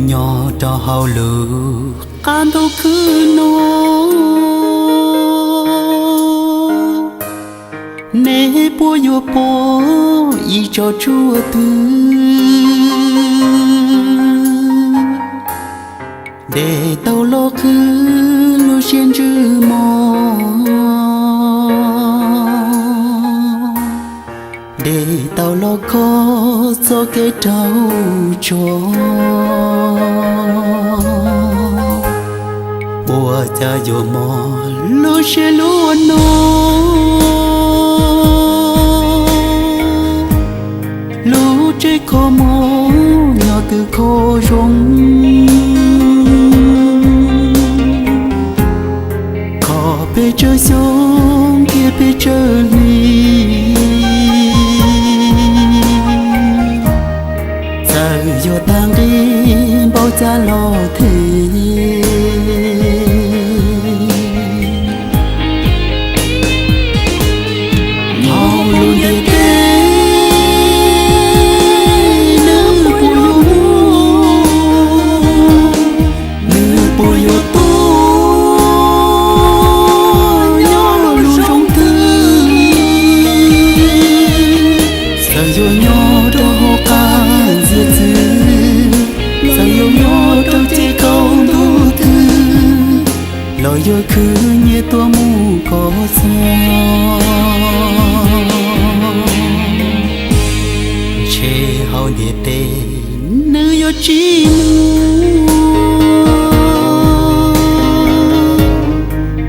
Nyob rau hauv lub qab ntuj khwb no, nej puas yuav pom ib tsob tshuaj twg de tau los qhwv lub siab ntsws mog, de tau los kho txoj kev raug tsuag? Ua cas yuav mob lub siab luaj no, lub tsev kho mob nyob twb kho zoo, kho pes tsawg xyoo thiab pes tsawg hli, txawm yuav tag nqi npaum cas los them. Hauv lub ntiaj teb, nws puas yuav muaj, nws puas yuav tuag nyob lub zoo twg? Txawm yuav nyob rau hauv qab ntxiag txwv, txawm yuav nyob rau ces kaum ntuj twg, los yuav khwv nyias tuaj mus kom txog. Ntshe hauv ntiaj teb nws yuav tsis mus,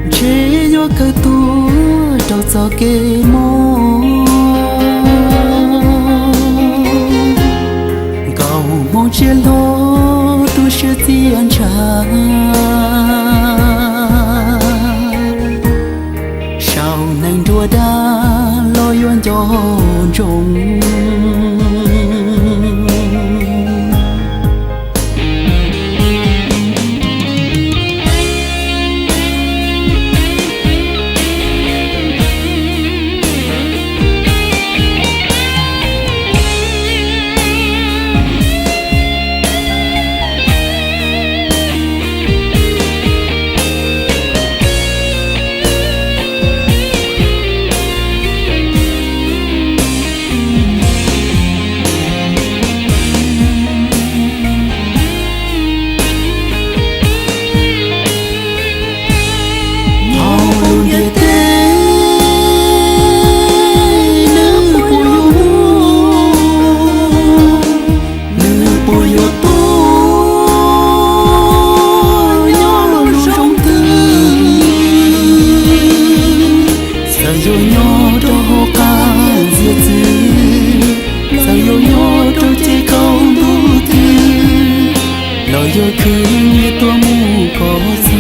ntshe yuav kawg tuag rau txoj kev mob. Nkauj Hmoob tsiaj hlob tu siab txiaj ntsha, saum neeg nruab dag los yuav nco ntsoov. Hauv lub ntiaj teb, nws puas yuav muaj, nws puas yuav tuag nyob lub zoo twg? Txawm yuav nyob rau hauv qab ntxiag txwv, txawm yuav nyob rau ces kaum ntuj twg, los yuav khwv nyias tuaj mus kom txog.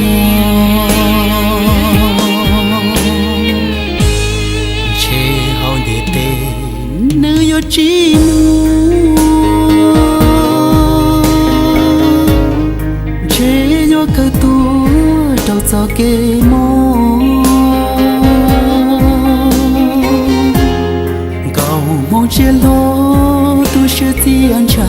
Ntshe hauv ntiaj teb nws yuav tsis mus, ntshe yuav kawg tuag rau txoj kev mob. Nkauj Hmoob tsiaj hlob tu siab txiaj ntsha,